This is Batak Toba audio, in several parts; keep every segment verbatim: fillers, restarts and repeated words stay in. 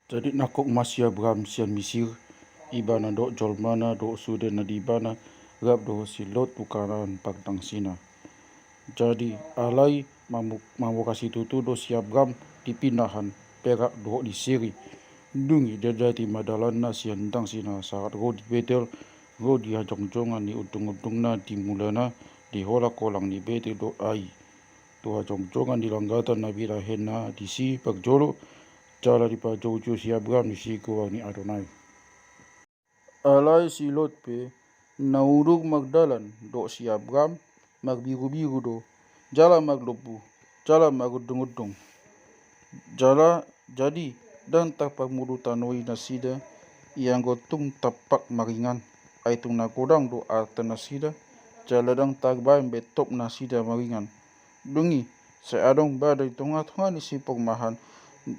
Jadi nangkok ma si Abram sian Misir, ibana dohot jolmana dohot sude na di ibana, rap dohot si Lot tu Kanaan pangdangsina. Jadi alai mamu-, mamora situtu do si Abram di pinahan perak dohot di siri. Dung i diadati ma dalanna sian dangsina sahat ro di Betel, ro di hajongjongan ni undungundungna di mulana, di holangkolang ni Betel do Ai, tu hajongjongan ni langgatan na binahenna disi parjolo, jala dipajoujou si Abram di si goar ni Adonai. Alai si Lot pe na udur mardalan dohot si Abram, marbirubiru do, jala marlombu, jala marundungundung. Jala jadi ndang tarparmulu tano i nasida, ianggo tung tampak maringan, ai tung na godang do arta nasida, jala ndang tarbaen be top nasida maringan. Dung i sai adong badai tongatonga ni si pormahan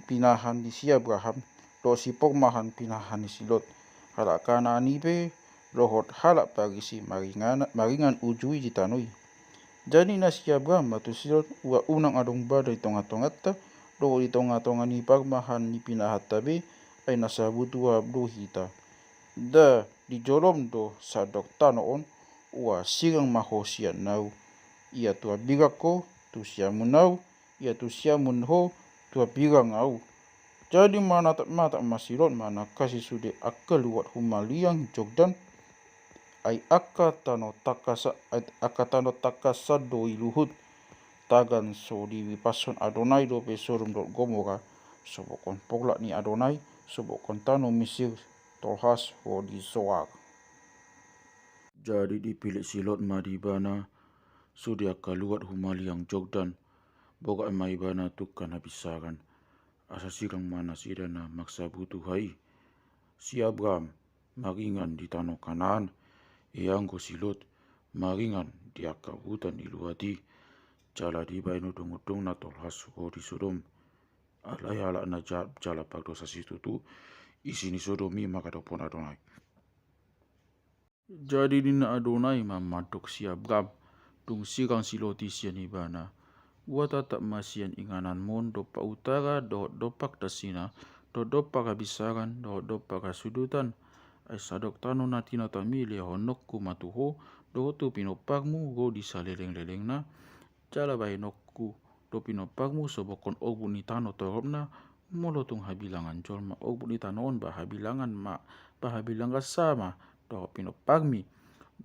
pinahan ni si Abraham dohot si pormahan pinahan ni si Lot. Halak Kanaan i pe dohot halak Parisi maringan, maringan uju i di tano i. Jadi ninna si Abraham ma tu si Lot, ua unang adong badai tongatonganta dohot di tongatonga ni pormahan ni pinahanta be, ai na sabutuhon do hita. Nda di jolom do sandok tano on, ua sirang ma ho sian ahu. Ia tu hambirang ho tu siamun ahu, ia tu siamun ho tu hambirang ahu. Jadi manatap-natap ma si Lot manangkasi sude angka luat humaliang Jordan, ai angka tano tangkasa-, ai angka tano tangkasan do i luhut, tagan so dibebashon Adonai dope Sodom dohot Gomora, sobokhon porlak ni Adonai, sobokhon tano Misir, tolhas ro di Zoar. Jadi dipillit si Lot ma di ibana sude angka luat humaliang Jordan, borat ma ibana tungkan habinsaran, asa sirang ma nasida na marsabutuha i. Si Abraham maringan di tano Kanaan, ianggo si Lot maringan di angka huta ni luat i, jala dibaen undungundungna tolhas ro di Sodom. Alai halak na jahat jala pardosa situtu isi ni Sodom i maradophon Adonai. Jadi ninna Adonai ma mandok si Abraham, dung sirang si Lot i sian ibana, ua tatap ma sian ingananmu on dompak utara dohot dompak dangsina, dohot dompak habinsaran dohot dompak hasudutan. Ai sandok tano na tinotomi lehononku ma tu ho dohot tu pinomparmu ro di salelenglelengna. Jala bahenonku do pinomparmu sobokhon orbuk ni tano toropna. Molo tung habilangan jolma orbuk ni tano on, ba habilangan ma, ba habilangan sama dohot pinomparmi,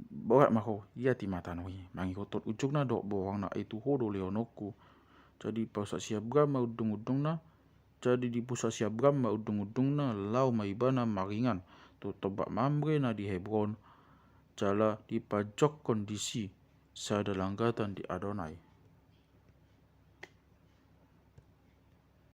borat ma ho ia di mata ni Adonai. Mangihuthon ujungna dohot borangna, ai tu ho do lehononku. Jadi dipausap si Abraham ma undungundungna, jadi dipausap si Abraham ma undungundungna, laho ma ibana maringan tu tombak Mamre na di Hebron, jala dipajonghon disi sada langgatan di Adonai.